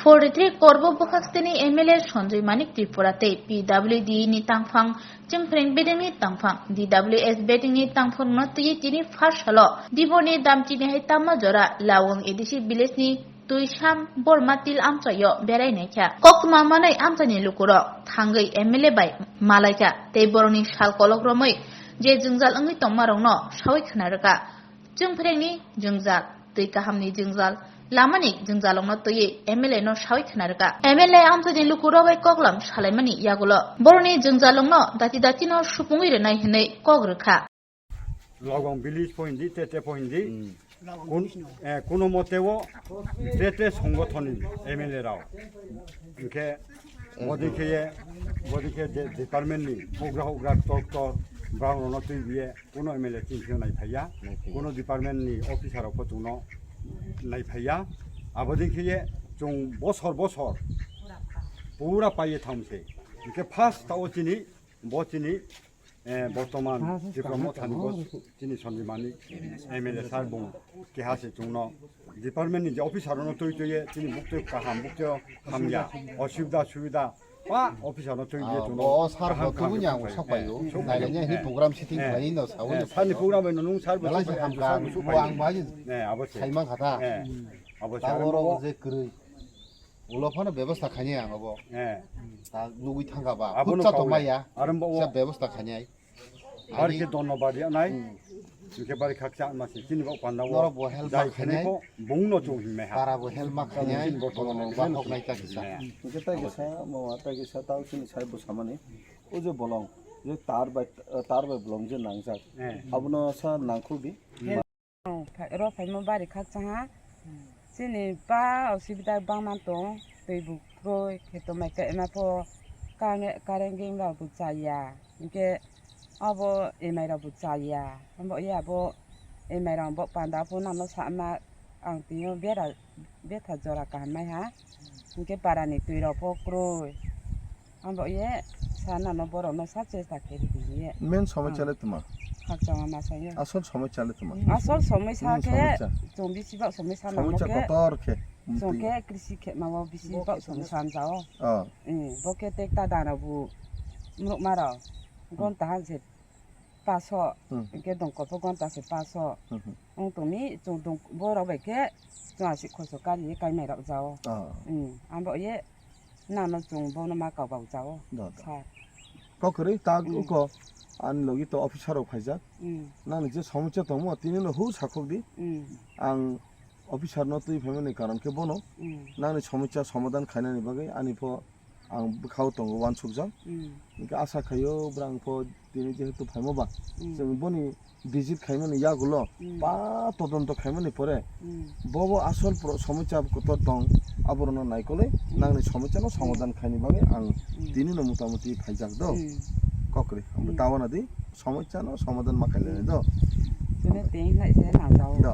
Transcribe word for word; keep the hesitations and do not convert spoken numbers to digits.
Forty three Korbo bwkhaksteni M L A Sanjoy Manik Tripura tei P W D ni tangphang, Chwngphreng bedengni tangphang, D W S bedengni tangphangno twiwi tini phar salo Diboni Damchini hai tama jora Lawang A D C village ni Twisam Borma til amchaio berai naikha. Koktwma manwi amchaini lukurok thangwi M L A bai malaikha tei borokni sal kolok romwi je jwngjal wngwi tongmarokno sawi khna rwkha. Chwngphrengni jwngjal, twi kahamni jwngjal, lamani jwngjalrokno twiwi M L A no sawi khna rwkha. M L A amchaini lukurok bai koklam salaimani yagulo borokni jwngjalrokno dati datino supungwi rwnai hwnwi kok rwkha. Logong village pho hindi, te te pho hindi. Hmm. Kun, eh, kuno mote o te te songothon ni M L A rao. Hingke bodi khe ye, bodi khe je department ni bugra hugra doctor brown rok no twi biye kuno M L A chini phiyok nai phaiya. Nai phaiya. Kuno department ni officer rok pho chwngno nai phaiya. Abodi khe ye chwng bosor bosor pura paiye thamse. Hingke first ta o chini, bo chini Eh, bortoman Tripura Mothani bo chini Sanjoy Manik M L A sir bung keha se chwngno department ni je officer no twi twi ye chini bukte kaham bukte hamya osubida subida pa officer no twi ye Ah, chwngno bo sir kaham bo tubuni kaham ang khlai. Sok paio. Eh, sok Nailai paio. Ni Eh, program sitting eh, khlai no sawi eh, no sir ni paio. Program no nung sir bo Belai sok se paio, hamkha, sir bo sok bo paio. Ang bai Eh, abo se. Saimang kha ta. Eh, abo se. Ta Abo oro bo je kwrwi. Ulo phano bebostha khainai ang obo. Eh. Ta nugwi thangkha ba. Abono Khutsa kaule. Tongmaya. Aro bo Sa bebostha khainai. Bari Ani khe dono bari anai. Hmm. Hingke bari khakcha ma se chini bo panda o. Norok bo help Jai ma khainai. Khainai ko bung no chung himai ha. Para bo help ma khainai. Chini bo Bono tono ba hok nai ta kisa. Himai ha. Hingke tai kisa mo tai kisa tao chini sai bo samani. O je bolong. Je tar bai tar bai bolong je nangjak. Eh. Abono sa nangkhuk di. Hmm. Ro phaimo bari khakchangha. Chini pa osibida bangma tong, twi bo kroi, khe tongmai khe ema pho kang-, kareng geng rok bo chaya. Hinkhe abo emai rok bo chaya. Abo ya abo emai rok bo panda pho nangno sama ang twi o bera betha jora kaham nai ha. Hinkhe parani twi rok pho kroi. Abo ye sana no borok no sa chesta khe ri di ye. Main somosya le tuma. Khakchangma masa ye. Asol somosya le tuma. Asol somosya Hmm, khe somosya. Chwng bisi bak somosya namo Somosya khe. Kotor khe. Chwng khe krisi khe ma o bisi bak somosya hamjao. Oh. Eh, bo khe tek ta dana bu mruk maro. Gonta han se paso. Hmm. Ke dongkol po gonta se paso. Hmm, hmm. Ong tongni chwng dong borok bai khe chwng aswk khoso kari ye kaimai rok jao. Oh. Hmm. Abo ye Nano chwng bono ma kok bau jao. Da, da. Sir. Kok kwrwi ta Mm. uko ani logi to officer rok phaijak. Mm. Nangni je somosya tongmo tini no hu sakhok di. Mm. Ang officer no twi phaimani karon khe bono. Mm. Nangni somosya somadhan khainani bagwi ani pho ang bwkhao tongo uansukjak. Mm. Hingkhe asa khaio bwrang pho tini jehetu phaimo ba. Mm. Chwng boni visit khaimani yagulo Mm. pa todonto khaimani pore Mm. bobo asol pro-, somosya kotor tong aborokno naikolwi Mm. nangni somosya no Mm. somadhan khaini bagwi ang Mm. tini no motamuti phaijak do Mm. kokri Mm. tawana di somosya no somadhan ma khailani do Tini tini nai se nang jao. Do.